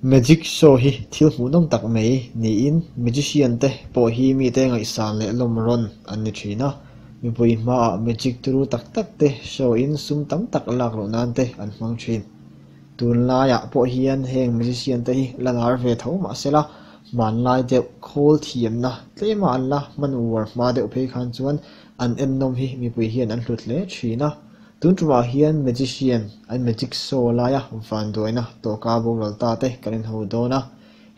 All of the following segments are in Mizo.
Magic show hi thil hmuhnawm tak mai niin magician te pawh hi mite ngaihsan leh lawm rawn an ni thin a, mipui hmaah magic turu tak tak te show in sum tam tak lak loh nan te an hmang thin. Tunlaiah pawh hian heng magician te hi la lar ve tho mahsela hmanlai deuh khawl thiamna tlema an la hman uar hma deuh phei khan chuan an ennawm hi mipui hian an hlut hle thin a. Tun tumah hian magician an magic show laia vanduaina tawka boral ta te kan inho dawn a.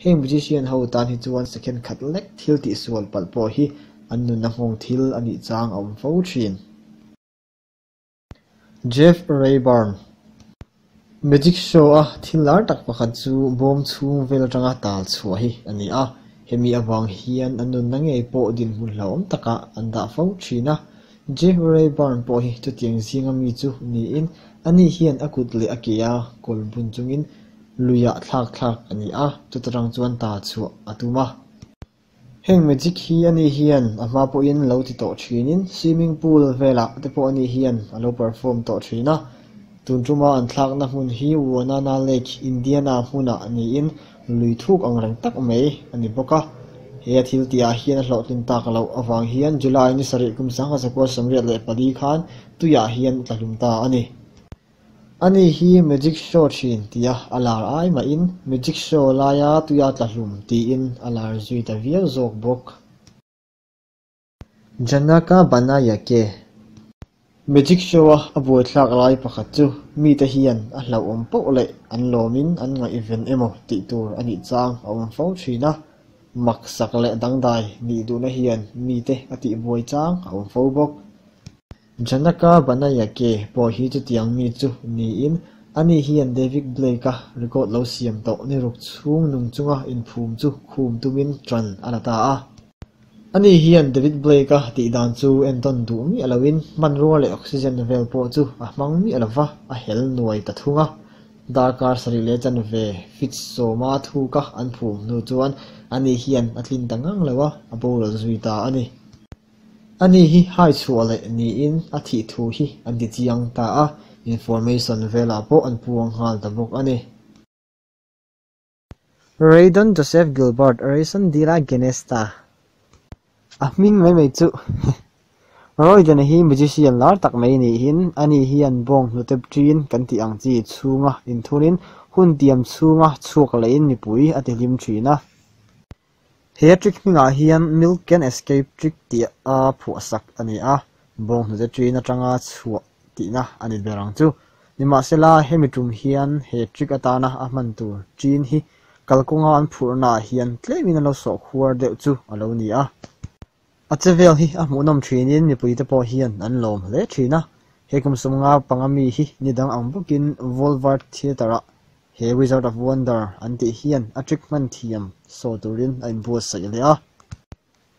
Heng magician ho tan hi chuan second khat lek thil tihsual palh pawh hi an nunna nghawng thil a nih chang a awm fo thin. Jeff Rayburn, Magic show a thil lar tak pakhat chu bawm chhung vel atanga tal chhuah hi a ni a, hemi avang hian an nunna ngei pawh dinhmun hlauhawm takah an dah fo thin a. Jeff Rayburn pawh hi chutiang zinga mi chu niin ani hian a kut leh a ke a kawl bun chungin luiah thlak thlak a ni a, chuta tang chuan tal chhuah a tum a. Heng magic hi ani hian a hma pawhin lo ti tawh thinin swimming pool velah te pawh ani hian a lo perform tawh thin a. Tun tuma an thlakna hmun hi Wonana Lake, Indiana hmunah niin lui thuk ang reng tak mai a ni bawk a. He a thil tihah hian a hlawhtlin tak loh avang hian July ni sarih kum 1974 khan tuiah hian a tlahlum ta a ni. Ani hi magic show thin tia a lar ai mahin magic show laia tuia tla hlum tiin a lar zui ta viau zawk bawk. Janaka Banayake Magic show-a a buaithlak lai pakhat chu mite hian a hlauhawm poh leh an lawmin an ngaihven emaw tih tur a nih chang a awm fo thin a, maksak leh dangdai nih duhna hian mite a tihbuai chang a awm fo bawk. Janaka Banayake pawh hi chutiang mi chu niin ani hian David Blake-a record lo siam tawh ni ruk chhung nung chunga inphum chu khum tumin ṭan a la ta a. Ani hian David Blake-a tih dan chu entawn duh miah loin hmanrua leh oxygen vel pawh chu a hmang miah lova a hel nuai ta thung a. Darkar sarih leh chanve feet sawma thuka an phum hnu chuan ani hian a tlin ta ngang lo a, a boral zui ta a ni. Ani hi hai chhuah leh niin a thih thu hi an ti chiang ta a, information velah pawh an puang nghal ta bawk a ni. Raydon Joseph Gilbert Rayson de la Genesta a hming mai mai chu Roydon-a hi magician lar tak mai niin ani hian bawng hnute ṭin kan tih ang chi chhunga inthunin hun tiam chhunga chhuak lehin mipui a ti hlim ṭhin a. He trick hmingah hian Milk Can Escape Trick tih a phuahsak a ni a, bawnghnute ṭin aṭanga chhuah tihna a ni ber ang chu. Nimahsela, hemi ṭum hian he trick atana a hman tur ṭin hi kalkawnga an phurhnaah hian tlemin an lo sawh khuar deuh chu a lo ni a. A chevel hi a hmuhnawm ṭhinin mipuite pawh hian an lawm hle ṭhin a, he kum sawmnga panga mi hi ni dang ang bawkin Wolvert Theatre-ah he Wizard of Wonder an tih hian a trick hman thiam saw turin a inbuatsaih leh a.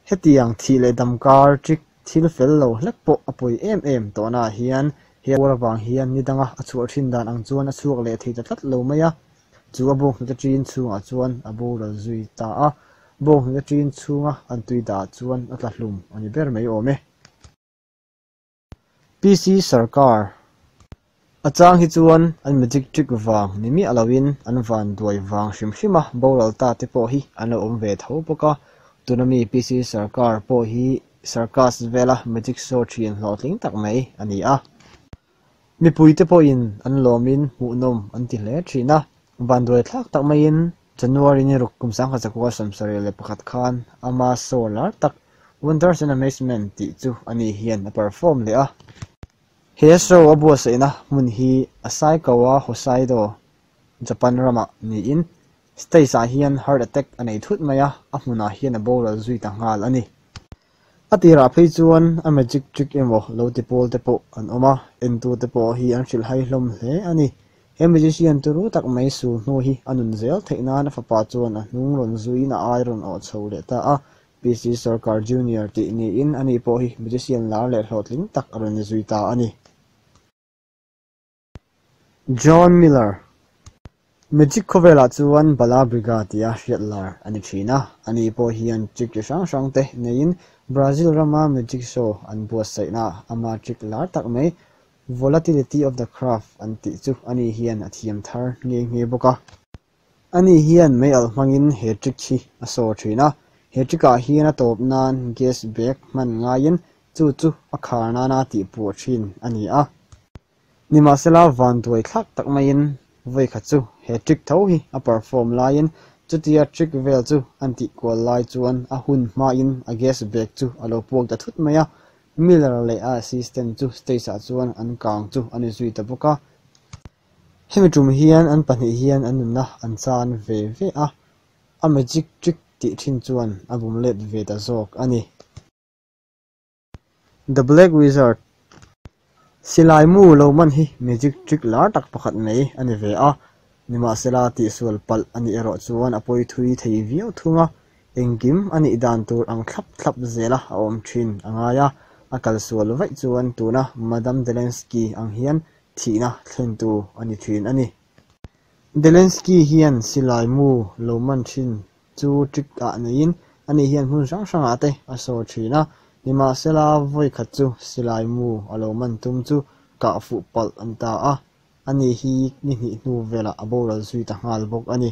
Hetiang thih leh dam kar trick thil fel lo hlek pawh a pawi em em tawhnaah hian he uar avang hian ni danga a chhuah ṭhin dan ang chuan a chhuak leh thei ta tlat lo mai a. Chu a bawnghnute ṭin chhungah chuan a boral zui ta a, bawnghnute ṭin chhunga an tui dah chuan a tla hlum a ni ber mai awm e. PC Sarkar A chang hi chuan an magic trick vang ni miah loin an van duai vang hrim hrim a, boral ta te pawh hi an lo awm ve tho bawk a. Tuna mi PC Sarkar pawh hi circus vela magic show ṭhin hlawhtling tak mai a ni a. Mipuite pawhin an lawmin hmuhnawm an ti hle thin a, vanduai thlak tak maiin January ni ruk kum 1971 khan ama show lar tak Wonders and Amazement tih chu ani hian a perform leh a. He show a buatsaihna hmun hi Asaikawa Hokkaido, Japan ramah niin stage-ah hian heart attack a nei thut mai a, a hmunah hian a boral zui ta nghal a ni. A tirah phei chuan a magic trick emaw lo ti pawl te pawh an awm a, entute pawh hi an hrilh hai hlawm hle a ni. He magician turu tak mai sul hnu hi a nun zel theih nan a fapa chuan a hnung rawn zuiin a ai rawn awh chho leh ta a, PC Sarkar Junior tih niin ani pawh hi magician lar leh hlawhtling tak a rawn ni zui ta a ni. John Miller Magic khawvelah chuan Bala Briga tia hriat lar a ni thin a, ani pawh hian trick chi hrang hrang te neiin Brazil rama magic show an buatsaihna ama trick lar tak mai Volatility of the Craft an tih chu ani hian a thiam thar nghe nghe bawk a. Ani hian mei alh hmangin he trick hi a saw thin a, he trick ah hian a tawp nan gas bag hman ngaiin chu chu a khar nana tih puah thin a ni a. Nimahsela vanduai thlak tak maiin vawi khat chu he trick tho hi a perform laiin chutia trick vel chu an tih kual lai chuan a hun hmain a gas bag chu a lo puak ta thut mai a, Miller leh a assistant chu stage ah chuan an kang chu a ni zui ta bawk a. Hemi tum hian an pahnih hian an nunna an chan ve ve a, a magic trick tih thin chuan a bum let ve ta zawk a ni. The Black Wizard Silai mu lo man hi magic trick lar tak pakhat mai a ni ve a, nimahsela tihsual palh a nih erawh chuan a pawi thui thei viau thung a, engkim a nih dan tur ang thlap thlap zela a awm thin a ngai a, a kalsual vaih chuan tuna Madame Delensky ang hian thihna thlentu a ni thin a ni. Delensky hian silai mu lo man thin chu trick ah neiin ani hian hmun hrang hrangah te a saw thin a, nimahsela vawi khat chu silai mu a lo man tum chu kah fuh palh a ni ta a, ani hi ni hnih hnu velah a boral zui ta nghal bawk a ni.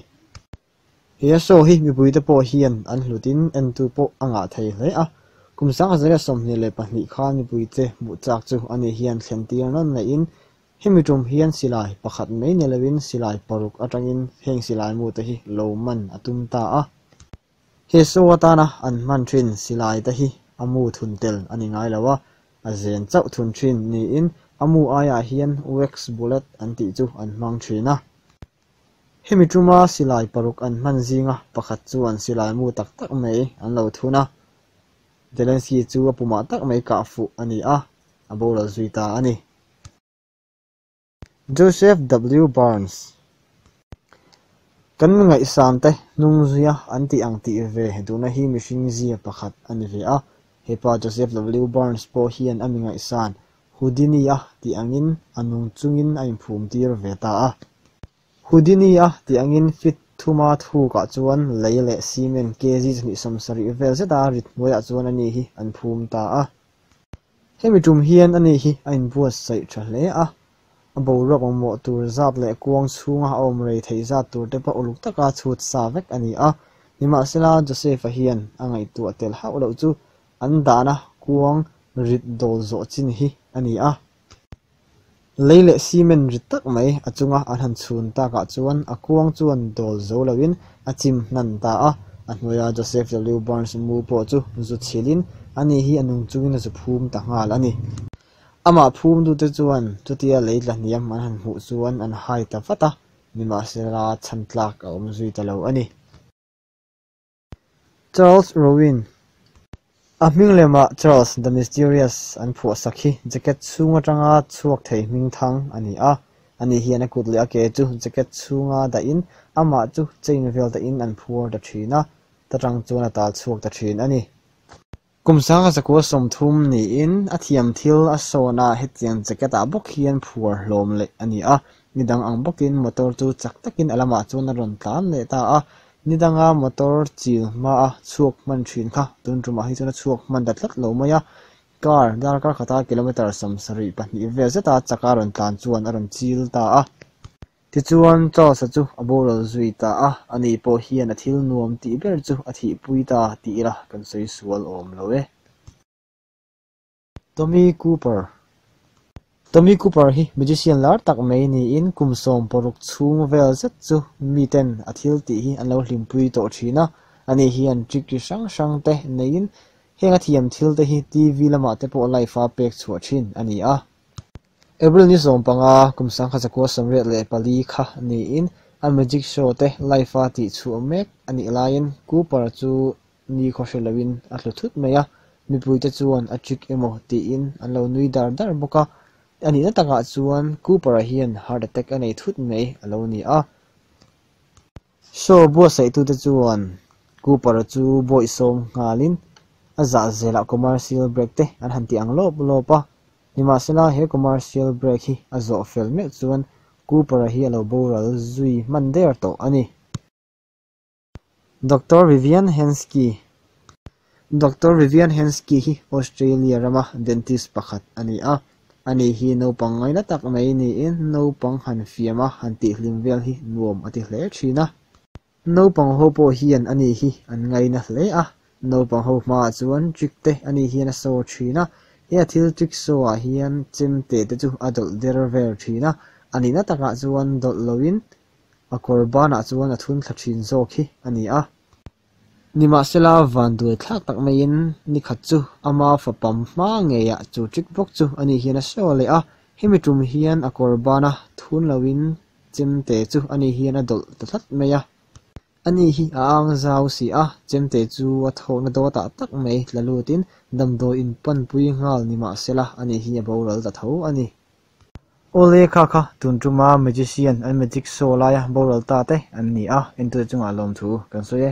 He a show hi mipuite pawh hian an hlutin entu pawh a ngah thei hle a, kum 1922 khan mipuite hmuh chak chu ani hian thlen tir nawn laiin hemi tum hian silai pakhat mai ni loin silai paruk atangin heng silai mute hi lo man a tum ta a. He show atana an hman thin silai te hi a mu thun tel a ni ngai lo a, a zen chauh thun thin niin a mu aiah hian wax bullet an tih chu an hmang thin a. Hemi tuma silai paruk an hman zinga pakhat chuan silai mu tak tak mai an lo thun a, Zelensky chu a pumah tak mai kah fuh a ni a, a boral zui ta a ni. Joseph W. Barnes Kan ngaihsan te hnung zuia an tih ang tih ve duhna hi mihring zia pakhat a ni ve a, hepa Joseph W. Barnes pawh hian a mi ngaihsan Houdini-a tih angin a nung chungin a inphum tir ve ta a. Houdini-a tih angin feet thuma thukah chuan lei leh cement kg 270 vel zeta rit hnuaiah chuan ani hi an phum ta a. Hemi tum hian ani hi a inbuatsaih tha hle a, a boruak mamawh tur zat leh kuang chhunga a awm rei theih zat tur te pawh uluk taka chhut sa vek a ni a. Nimahsela Joseph-a hian a ngaihtuah tel hauh loh chu an dahna kuang rit dawl zawh chin hi a ni a. Lei leh cement rit tak mai a chunga an han chhun takah chuan a kuang chuan dawl zo loin a chim hnan ta a, a hnuaia Joseph W. Barnes mu pawh chu zu chhilhin ani hi a nung chungin a zu phum ta nghal a ni. Amah phumtute chuan chutia lei tla hniam an han hmuh chuan an hai ta vat a, nimahsela chhan tlak a awm zui ta lo a ni. Charles Rowin A hming lemah Charles the Mysterious an phuah sak hi jacket chhung atanga chhuak thei hming thang a ni a, ani hian a kut leh a ke chu jacket chhunga dahin amah chu chain vel dahin an phuar ta thin a, ta tang chuan a tal chhuak ta thin a ni. Kum 1930 niin a thiam thil a sawn a, hetiang jacket ah bawk hian phuar hlawm leh a ni a, ni dang ang bawkin motor chu chak takin a lamah chuan a rawn tlan leh ta a, ni danga motor chil hmaa chhuak hman thin kha tun tumah hi chuan a chhuak hman ta tlat lo mai a, car darkar khata kilometre 72 vel zeta chaka rawn tlan chuan a rawn chil ta a. Tichuan Charles-a chu a boral zui ta a, ani pawh hian a thil nuam tih ber chu a thihpui ta tih ila kan sawi sual awm lo e. Tommy Cooper Tommy Cooper hi magician lar tak mai niin kum 16 chhung vel zet chu miten a thil tih hi an lo hlimpui tawh thin a, ani hian trick ri hrang hrang te neiin heng a thiam thil te hi TV lamah te pawh live a pek chhuah thin a ni a. April ni 15 kum 1984 kha niin a magic show te live a tih chhuah mek a nih laiin Cooper chu ni khaw hre loin a tlu thut mai a, mipuite chuan a trick emaw tiin an lo nui dar dar bawk a, a nihna takah chuan Cooper-a hian heart attack a nei thut mai a lo ni a. Show buatsaih-tute chuan Cooper-a chu bawih sawm nghalin a zah zelah commercial break te an han ti ang lawp lawp a, nimahsela he commercial break hi a zawh fel meuh chuan Cooper-a hi a lo boral zui hman der tawh a ni. Doctor Vivian Henske Doctor Vivian Henske hi Australia rama dentist pakhat a ni a, ani hi naupang ngaina tak mai niin naupang han fiam a han tihhlim vel hi nuam a ti hle thin a. Naupang ho pawh hian ani hi an ngaina hle a, naupang ho hmaah chuan trick te ani hian a saw thin a, he a thil trick saw ah hian chemte te chu a dawlh der vel thin a, a nihna takah chuan dawlh loin a kawr banah chuan a thun thla thin zawk hi a ni a. Nimahsela vanduai thlak tak maiin nikhat chu ama fapam hma ngeiah chu trick bawk chu ani hian a saw leh a, hemi tum hian a kawr bana thun loin Chemte chu ani hian a dawlh ta tlat mai a. Ani hi a ang zau si a, chemte chu a thawhna dawtah tak mai tla lutin damdawi in panpui nghal ni mah sela ani hi a boral ta tho a ni. Awle kha kha tun tuma magician an magic show laia boral ta te an ni a, entute chungah lawmthu kan sawi e.